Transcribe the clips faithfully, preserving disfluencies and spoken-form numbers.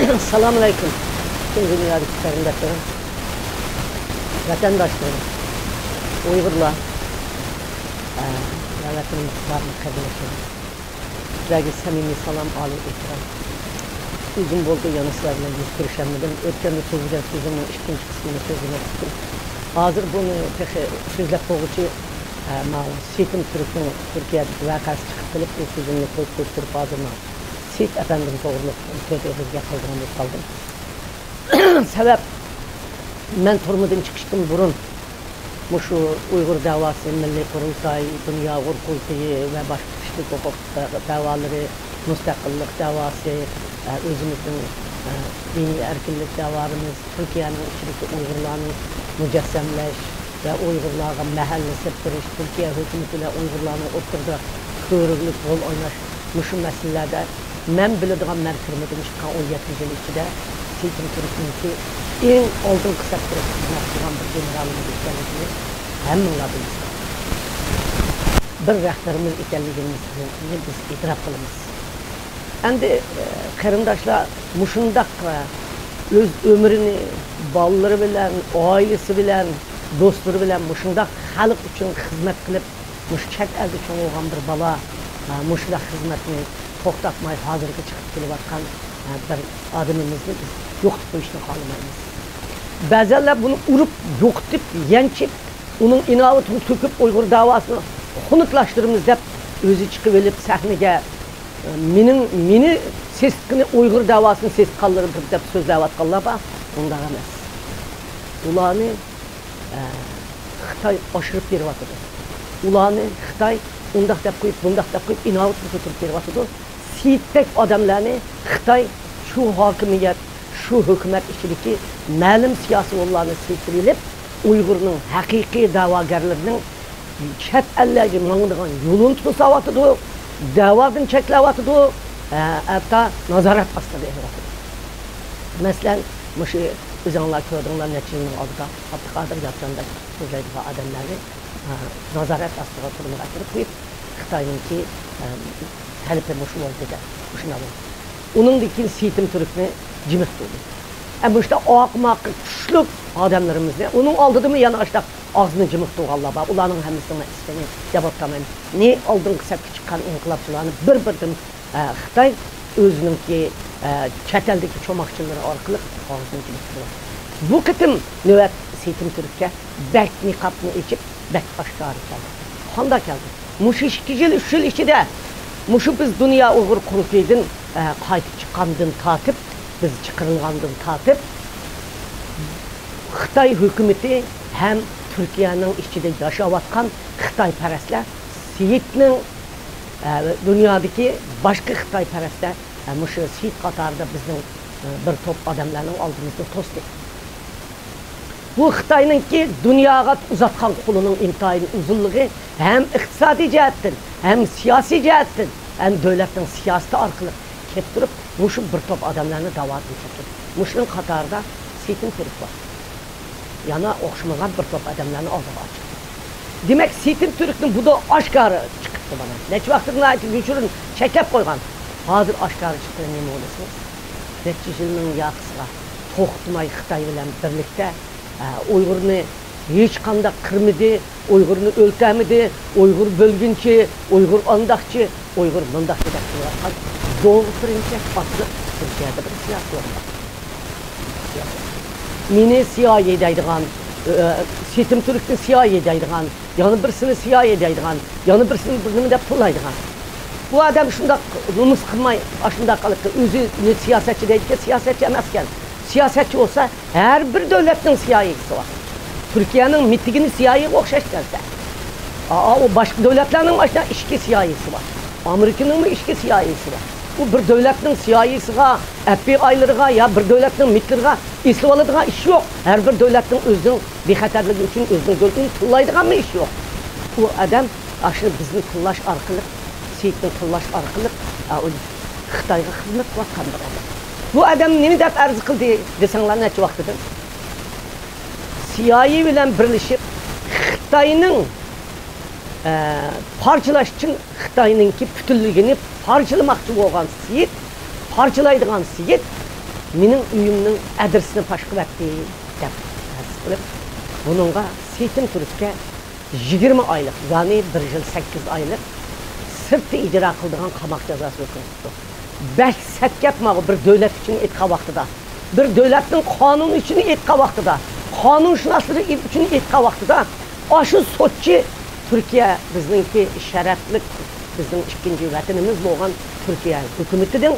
ئەسسالامۇئەلەيكۇم. پۈتۈن دۇنيادىكى قېرىنداشلىرىم، ۋەتەنداشلىرىم، ئۇيغۇرلار، ئە، ۋە ۋەتىنىمىزدىكى بارلىق قېرىنداشلىرىم، سىلەرگە سەمىمىي سالام، ئالىي ئېھتىرام. ئۇزۇن بولدى، يەنە سىلەر بىلەن يۈز كۆرۈشەلمىدىم. ئۆتكەندە سۆزلىگەن سۆزۈمنىڭ ئىككىنچى قىسمىنى سۆزلىمەكچىدىم. ھازىر بۇنى تېخى سۆزلەپ بولغۇچە، ئە، ماۋۇ سېيىتىم تۈركنىڭ تۈركىيەدىكى ۋەقەسى چىقىپ قېلىپ، بۇ سۆزۈمنى قويۇپ، قويۇپ تۇرۇپ، ھازىر ماۋۇ سېيىت ئەپەندىم توغرۇلۇق تۆت ئېغىز گەپ قىلىدىغان بولۇپ قالدىم. سەۋەب، مەن تۈرمىدىن چىقىشتىن بۇرۇن مۇشۇ ئۇيغۇر دەۋاسى، مىللىي قۇرۇلتاي، دۇنيا ئۇيغۇر قۇرۇلتىيى ۋە باشقا كىشىلىك ھوقۇق دەۋالىرى، مۇستەقىللىق دەۋاسى، ئۆزىمىزنىڭ دىنىي ئەركىنلىك دەۋالىرىمىز، تۈركىيەنىڭ ئىچىدىكى ئۇيغۇرلارنى مۇجەسسەملەش ۋە ئۇيغۇرلارغا مەھەللە سېلىپ بېرىش، تۈركىيە ھۆكۈمىتى بىلەن ئۇيغۇرلارنىڭ ئوتتۇرىدا كۆۋرۈكلۈك رول ئويناش، مۇشۇ مەسىلىلەردە مەن بىلىدىغان، مەن تۈرمىدىن چىققان ئون يەتتە يىل ئىچىدە سېيىتىم تۈركنىڭكى ئەڭ ئالدىنقى سەپتە خىزمەت قىلغان بىر گېنېرالىمىز ئىكەنلىكىنى ھەممىڭلار بىلىسىلەر. بىر رەھبىرىمىز ئىكەنلىكىمىزنى بىز ئېتىراپ قىلىمىز. ئەمدى، ئە، قېرىنداشلار، مۇشۇنداق، ئە، ئۆز ئۆمرىنى بالىلىرى بىلەن، ئائىلىسى بىلەن، دوستلىرى بىلەن مۇشۇنداق خەلق ئۈچۈن خىزمەت قىلىپ، مۇشۇ چەت ئەلدە چوڭ بولغان بىر بالا، ئە، مۇشۇنداق خىزمەتنى توختاتماي ھازىرغىچە قىلىپ كېلىۋاتقان، ئە، بىر ئادىمىمىزنى بىز يوقىتىپ قويۇشنى خالىمايمىز. بەزەنلەر بۇنى ئۇرۇپ، يوقىتىپ، يەنچىپ، ئۇنىڭ ئىناۋىتىنى تۆكۈپ، ئۇيغۇر دەۋاسىنى خۇنۇكلاشتۇرىمىز دەپ ئۆزى چىقىۋېلىپ سەھنىگە، مېنىڭ، مېنى سېسىتقىنى ئۇيغۇر دەۋاسىنى سېسىتقانلىرىدۇر دەپ سۆزلەۋاتقانلار بار. ئۇنداق ئەمەس. ئۇلارنى، ئە، خىتاي ئاشۇرۇپ بېرىۋاتىدۇ. ئۇلارنى خىتاي ئۇنداق دەپ قويۇپ، بۇنداق دەپ قويۇپ، ئىناۋىتىنى كۆتۈرۈپ بېرىۋاتىدۇ. سېيىتتەك ئادەملەرنى خىتاي شۇ ھاكىمىيەت، شۇ ھۆكۈمەت ئىچىدىكى مەلۇم سىياسىيونلارنى سېتىۋېلىپ، ئۇيغۇرنىڭ ھەقىقىي دەۋاگەرلىرىنىڭ چەت ئەللەرگە ماڭىدىغان يولىنى توساۋاتىدۇ، دەۋادىن چەكلەۋاتىدۇ، ھە، ھەتتا نازارەت ئاستىغا ئېلىۋاتىدۇ. مەسىلەن، مۇشۇ ئۆزۈڭلار كۆردۈڭلار، نەچچە يىلنىڭ ئالدىدا ئابدۇقادىر ياپچان دەپ سۆزلەيدىغان ئادەملەرنى، ھە، نازارەت ئاستىغا، تۈرمىگە ئاپىرىپ قويۇپ، خىتاينىڭكى، ھە، تەلىپى مۇشۇ بولدى دەپ، مۇشۇنداق بولدى. ئۇنىڭدىن كېيىن سېيىتىم تۈركنى جىمىق تۇردى. ئە، مۇشۇنداق ئاقماق، كۈچلۈك ئادەملىرىمىزنى، ئۇنىڭ ئالدىدىمۇ يەنە ئاشۇنداق ئاغزىنى جىمىق تۇرغانلار بار. ئۇلارنىڭ ھەممىسىنىڭ ئىسمىنى دەپ ئاتىمايمەن. نى ئالدىنقى سەپكە چىققان ئىنقىلابچىلارنى بىر-بىردىن، ئە، خىتاي ئۆزىنىڭكى، ئە، چەت ئەلدىكى چوماقچىلىرى ئارقىلىق ئاغزىنى جىمىق تۇرغان. بۇ قېتىم نۆۋەت سېيىتىم تۈرككە بەك نىقابنى ئېچىپ، بەك ئاشكارا كەلدى. قانداق كەلدى؟ مۇشۇ ئىككى يىل، ئۈچ يىل ئىچىدە مۇشۇ بىز دۇنيا ئۇيغۇر قۇرۇلتىيىدىن، ئە، قايتىپ چىققاندىن تارتىپ، بىز چىقىرىلغاندىن تارتىپ، خىتاي ھۆكۈمىتى ھەم تۈركىيەنىڭ ئىچىدە ياشاۋاتقان خىتايپەرەسلەر سېيىتنىڭ، ئە، دۇنيادىكى باشقا خىتايپەرەسلەر، ئە، مۇشۇ سېيىت قاتارىدا بىزنىڭ، ئە، بىر توپ ئادەملەرنىڭ ئالدىمىزدا توستى. بۇ خىتاينىڭكى دۇنياغا ئۇزاتقان قولىنىڭ ئىنتايىن ئۇزۇنلۇقى ھەم ئىقتىسادىي جەھەتتىن، ھەم سىياسىي جەھەتتىن، ھەم دۆلەتنىڭ سىياسىتى ئارقىلىق كەپ تۇرۇپ، مۇشۇ بىر توپ ئادەملەرنى داۋادىن چەكتى. مۇشۇنىڭ قاتارىدا سېيىتىم تۈرك بار. يەنە ئوخشىمىغان بىر توپ ئادەملەرنى ئالدىغا ئاچىقتى. دېمەك، سېيىتىم تۈركنى بۇدا ئاشكارا چىقىپتۇ مانا. نەچچە ۋاقىتتىن ناھايىتى يوشۇرۇن چەكلەپ قويغان. ھازىر ئاشكارا چىققىنى نېمە بولىسىڭىز؟ نەچچە يىلنىڭ ياقىسىغا توختىماي خىتاي بىلەن بىرلىكتە، ئە، ئۇيغۇرنى ھېچقانداق قىرمىدى، ئۇيغۇرنى ئۆلتۈرمىدى، ئۇيغۇر بۆلگۈنچى، ئۇيغۇر ئانداقچى، ئۇيغۇر مۇنداقچى دەپ كېلىۋاتقان دوغ پىرىنچەك ئاتلىق تۈركىيەدە بىر سىياسىيون بار. مېنى سىيائىي دەيدىغان، ئە، سېيىتىم تۈركنى سىيائىي دەيدىغان، يەنە بىرسىنى سىيائىي دەيدىغان، يەنە بىرسىنى بىر نېمە دەپ تىللايدىغان. بۇ ئادەم شۇنداق نومۇس قىلماي، ئاشۇنداق قىلىپ، ئۆزىنى سىياسەتچى دەيدىكەن، سىياسەتچى ئەمەسكەن. سىياسەتچى بولسا، ھەر بىر دۆلەتنىڭ سىيائىيسى بار. تۈركىيەنىڭ مىتىگىنى سىيائىيغا ئوخشاش دەلسە. ئا، ئا، ئۇ باشقا دۆلەتلەرنىڭ ئاشۇنداق ئىچكى سىيائىيسى بار. ئامېرىكىنىڭمۇ ئىچكى سىيائىيسى بار. ئۇ بىر دۆلەتنىڭ سىيائىيسىغا، ئەف بى ئايلىرىغا يا بىر دۆلەتنىڭ مىتلىرىغا ئېسىلىۋالىدىغان ئىش يوق. ھەر بىر دۆلەتنىڭ ئۆزىنىڭ بىخەتەرلىكى ئۈچۈن ئۆزىنىڭ دۆلىتىنى تىللايدىغانمۇ ئىش يوق. ئۇ ئادەم ئاشۇ بىزنى تىللاش ئارقىلىق، سېيىتنى تىللاش ئارقىلىق، ئا، ئۇ خىتايغا خىزمەت قىلىۋاتقان بىر ئادەم. بۇ ئادەم نېمە دەپ ئەرز قىلدى دېسەڭلار، نەچچە ۋاقتىدىن سىيائىي بىلەن بىرلىشىپ، خىتاينىڭ، ئە، پارچىلاش ئۈچۈن خىتاينىڭكى پۈتۈنلۈكىنى پارچىلىماقچى بولغان سېيىت، پارچىلايدىغان سېيىت، مېنىڭ ئۆيۈمنىڭ ئادرېسىنى پاش قىلىۋەتتى، دەپ ئەرز قىلىپ، بۇنىڭغا سېيتىم تۈرككە يىگىرمە ئايلىق، يەنى بىر يىل سەككىز ئايلىق سىرتتا ئىجرا قىلىدىغان قاماق جازاسى ھۆكۈم قىپتۇ. بەك سەت گەپ ماۋۇ، بىر دۆلەت ئۈچۈن ئېيتقان ۋاقتىدا، بىر دۆلەتنىڭ قانۇنى ئۈچۈن ئېيتقان ۋاقتىدا، قانۇنشۇناسلىرى ئۈچۈن ئېيتقان ۋاقتىدا، ئاشۇ سوتچى تۈركىيە بىزنىڭكى شەرەپلىك، بىزنىڭ ئىككىنچى ۋەتىنىمىز بولغان تۈركىيە ھۆكۈمىتىنىڭ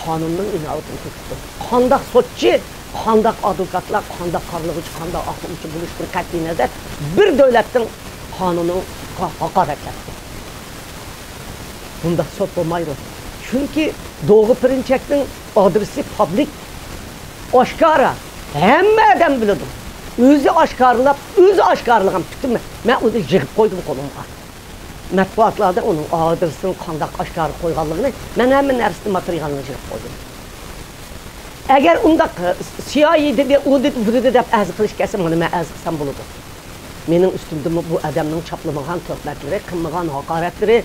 قانۇننىڭ ئىناۋىتىنى تۆكۈپتۇ. قانداق سوتچى، قانداق ئادۋوكاتلار، قانداق قارىلىغۇچى، قانداق ئاقلىغۇچى بولۇشىدىن قەتئىينەزەر، بىر دۆلەتنىڭ قانۇنىغا ھاقارەتلەپتۇ. بۇنداق سوت بولمايدۇ. چۈنكى دوغۇ پىرىنچەكنىڭ ئادرېسى پابلىك، ئاشكارا، ھەممە ئادەم بىلىدۇ. ئۆزى ئاشكارىلاپ، ئۆزى ئاشكارىلىغان پۈتۈن، مەن ئۇنى يىغىپ قويدۇم قولۇمغا. مەتبۇئاتلاردا ئۇنىڭ ئادرېسىنى قانداق ئاشكارا قويغانلىقىنى، مەن ھەممە نەرسىنى ماتېرىيالىنى يىغىپ قويدۇم. ئەگەر ئۇنداق، ئى، سىيائىي دېدى، ئۇ دېدى، بۇ دېدى دەپ ئەرز قىلىش كەلسە، مانا مەن ئەرز قىلسام بولىدۇ. مېنىڭ ئۈستۈمدىمۇ بۇ ئادەمنىڭ چاپلىمىغان تۆھمەتلىرى، قىلمىغان ھاقارەتلىرى،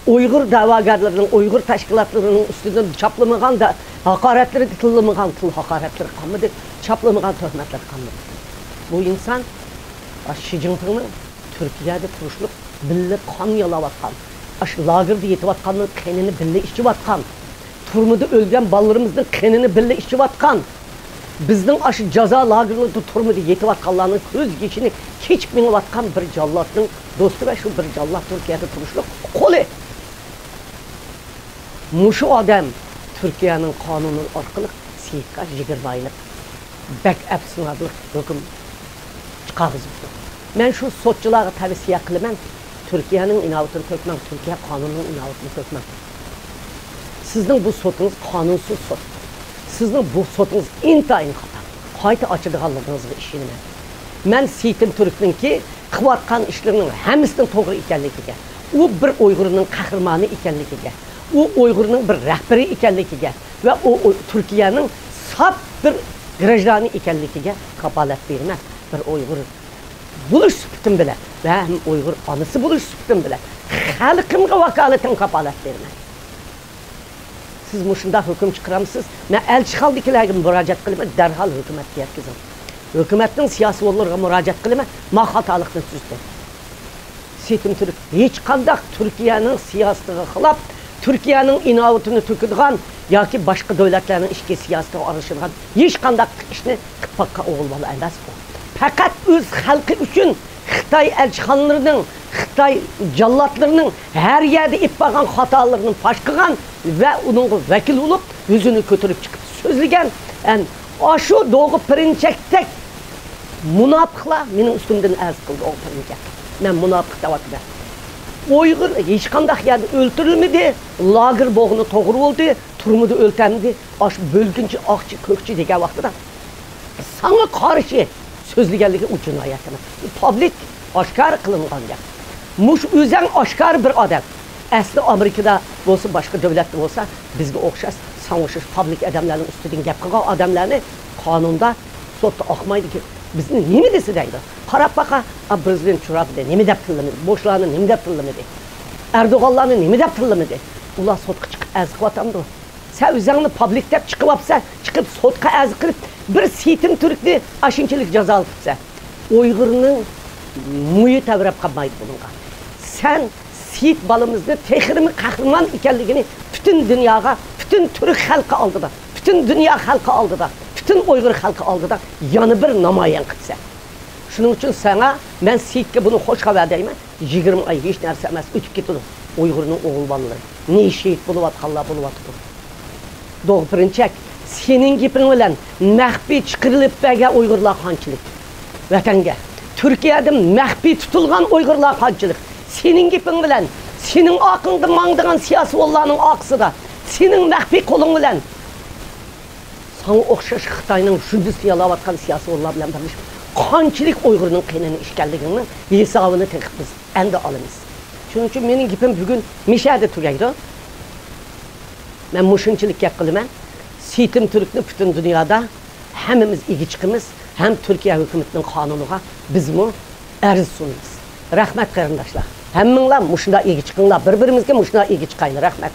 ئۇيغۇر دەۋاگەرلىرىنىڭ، ئۇيغۇر تەشكىلاتلىرىنىڭ ئۈستىدىن چاپلىمىغان دە-، ھاقارەتلىرى، تىللىمىغان تىل ھاقارەتلىرى قالمىدى، چاپلىمىغان تۆھمەتلەر قالمىدى. بۇ ئىنسان، ئا، شى جىنپىڭنىڭ تۈركىيەدە تۇرۇشلۇق بىللە قان يالاۋاتقان، ئاشۇ لاگېردا يېتىۋاتقاننىڭ قېنىنى بىللە ئىچىۋاتقان، تۈرمىدە ئۆلگەن بالىلىرىمىزنىڭ قېنىنى بىللە ئىچىۋاتقان، بىزنىڭ ئاشۇ جازا لاگېرلىرىدا، تۈرمىدە يېتىۋاتقانلارنىڭ كۆز يېشىنى كېچىپ مېڭىۋاتقان بىر جاللاتنىڭ دوستى ۋە شۇ بىر جاللات تۈركىيەدە تۇرۇشلۇق قولى. مۇشۇ ئادەم تۈركىيەنىڭ قانۇنى ئارقىلىق سېيىتقا يىگىرمە ئايلىق بەك ئەپسۇسلىنارلىق ھۆكۈم چىقارغۇزۇپتۇ. مەن شۇ سوتچىلارغا تەۋسىيە قىلىمەن، تۈركىيەنىڭ ئىناۋىتىنى تۆكمەڭ، تۈركىيە قانۇنىنىڭ ئىناۋىتىنى تۆكمەڭ. سىزنىڭ بۇ سوتىڭىز قانۇنسىز سوت. سىزنىڭ بۇ سوتىڭىز ئىنتايىن خاتا. قايتا ئاچىدىغانلىقىڭىزغا ئىشىنىمەن. مەن سېيتىم تۈركنىڭكى قىلىۋاتقان ئىشلىرىنىڭ ھەممىسىنىڭ توغرا ئىكەنلىكىگە، ئۇ بىر ئۇيغۇرنىڭ قەھرىمانى ئىكەنلىكىگە، ئۇ ئۇيغۇرنىڭ بىر رەھبىرى ئىكەنلىكىگە ۋە ئۇ، ئۇ تۈركىيەنىڭ ساپ بىر گراژدانى ئىكەنلىكىگە كاپالەت بېرىمەن. بىر ئۇيغۇر بولۇش سۈپىتىم بىلەن ۋە ھەم ئۇيغۇر ئانىسى بولۇش سۈپىتىم بىلەن خەلقىمگە ۋاكالىتەن كاپالەت بېرىمەن. سىز مۇشۇنداق ھۆكۈم چىقىرامسىز؟ مەن ئەلچىخانىدىكىلەرگە مۇراجىئەت قىلىمەن، دەرھال ھۆكۈمەتكە يەتكۈزۈڭ. ھۆكۈمەتنىڭ سىياسىيونلىرىغا مۇراجىئەت قىلىمەن، ما خاتالىقنى تۈزىتىڭ. سېيتىم تۈرك ھېچقانداق تۈركىيەنىڭ سىياسىتىغا خىلاپ، تۈركىيەنىڭ ئىناۋىتىنى تۆكىدىغان ياكى باشقا دۆلەتلەرنىڭ ئىچكى سىياسىتىغا ئارىلىشىدىغان ھېچقانداق ئىشنى قىلىپ باققان ئوغۇل بالا ئەمەس ئۇ. پەقەت ئۆز خەلقى ئۈچۈن خىتاي ئەلچىخانىلىرىنىڭ، خىتاي جاللاتلىرىنىڭ ھەر يەردە ئېلىپ بارغان خاتالىرىنى پاش قىلغان ۋە ئۇنىڭغا ۋەكىل بولۇپ، يۈزىنى كۆتۈرۈپ چىقىپ سۆزلىگەن، ئەن، ئاشۇ دوغۇ پىرىنچەكتەك مۇناپىقلار مېنىڭ ئۈستۈمدىن ئەرز قىلدى، ئۇ پىرىنچەك. مەن مۇناپىق دەۋاتىمەن. ئۇيغۇر ھېچقانداق يەردە ئۆلتۈرۈلمىدى، لاگېر بوغۇنى توغرا بولدى، تۈرمىدە ئۆلتۈرمىدى. ئاشۇ بۆلگۈنچى، ئاقچى، كۆكچى دېگەن ۋاقتىدا ساڭا قارشى سۆزلىگەنلىكى ئۇ جىنايەت ئەمەس. ئۇ پابلىك، ئاشكارا قىلىنغان گەپ. مۇشۇ ئۆزەڭ ئاشكارا بىر ئادەم. ئەسلى ئامېرىكىدا بولسا، باشقا دۆلەتتە بولسا، بىزگە ئوخشاش، ساڭا ئوخشاش پابلىك ئادەملەرنىڭ ئۈستىدىن گەپ قىلغان ئادەملەرنى قانۇندا سوتتا ئاقمايدىكەن. بىزنى نېمە دېسە دەيدۇ. قاراپ باقا، ئا، پرېزىدېنت تۇرامپنى نېمە دەپ تىللىمىدى؟ بۇشلارنى نېمە دەپ تىللىمىدى؟ ئەردوغانلارنى نېمە دەپ تىللىمىدى؟ ئۇلار سوتقا چىقىپ ئەرز قىلىۋاتامدۇ؟ سەن ئۆزۈڭنى پابلىك دەپ چىقىۋاپسەن، چىقىپ سوتقا ئەرز قىلىپ، بىر سېيتىم تۈركنى ئاشۇنچىلىك جازالىتىپسەن. ئۇيغۇرنىڭ مۇيى تەۋرەپ قالمايدۇ بۇنىڭغا. سەن سېيىت بالىمىزنى تېخىمۇ قەھرىمان ئىكەنلىكىنى پۈتۈن دۇنياغا، پۈتۈن تۈرك خەلقى ئالدىدا، پۈتۈن دۇنيا خەلقى ئالدىدا، پۈتۈن ئۇيغۇر خەلقى ئالدىدا يەنە بىر نامايان قىلىسەن. شۇنىڭ ئۈچۈن ساڭا مەن سېيىتكە بۇنى خوش خەۋەر دەيمەن. يىگىرمە ئاي ھېچ نەرسە ئەمەس، ئۆتۈپ كېتىدۇ. ئۇيغۇرنىڭ ئوغۇل بالىلىرى نى شېھىت بولۇۋاتقانلار بولۇۋاتىدۇ. دوغۇ پىرىنچەك، سېنىڭ گېپىڭ بىلەن مەخپىي چىقىرىلىپ بەرگەن ئۇيغۇرلار قانچىلىك؟ ۋەتەنگە، تۈركىيەدە مەخپىي تۇتۇلغان ئۇيغۇرلار قانچىلىك؟ سېنىڭ گېپىڭ بىلەن، سېنىڭ ئارقىڭدا ماڭىدىغان سىياسىيونلارنىڭ ئارقىسىدا، سېنىڭ مەخپىي قولۇڭ بىلەن ساڭا ئوخشاش خىتاينىڭ ژۇندىسى يالاۋاتقان سىياسىيونلار بىلەن بىرلىشىپ، قانچىلىك ئۇيغۇرنىڭ قېنىنى ئىچكەنلىكىڭنىڭ ھېسابىنى تېخى بىز ئەمدى ئالىمىز. شۇنىڭ ئۈچۈن مېنىڭ گېپىم بۈگۈن مىشەدە تۈگەيدۇ. مەن مۇشۇنچىلىك گەپ قىلىمەن. سېيتىم تۈركنى پۈتۈن دۇنيادا ھەممىمىز ئىگە چىقىمىز ھەم تۈركىيە ھۆكۈمىتىنىڭ قانۇنىغا بىزمۇ ئەرز سۇنىمىز. رەھمەت، قېرىنداشلار. ھەممىڭلار مۇشۇنداق ئىگە چىقىڭلار. بىر-بىرىمىزگە مۇشۇنداق ئىگە چىقايلى. رەھمەت.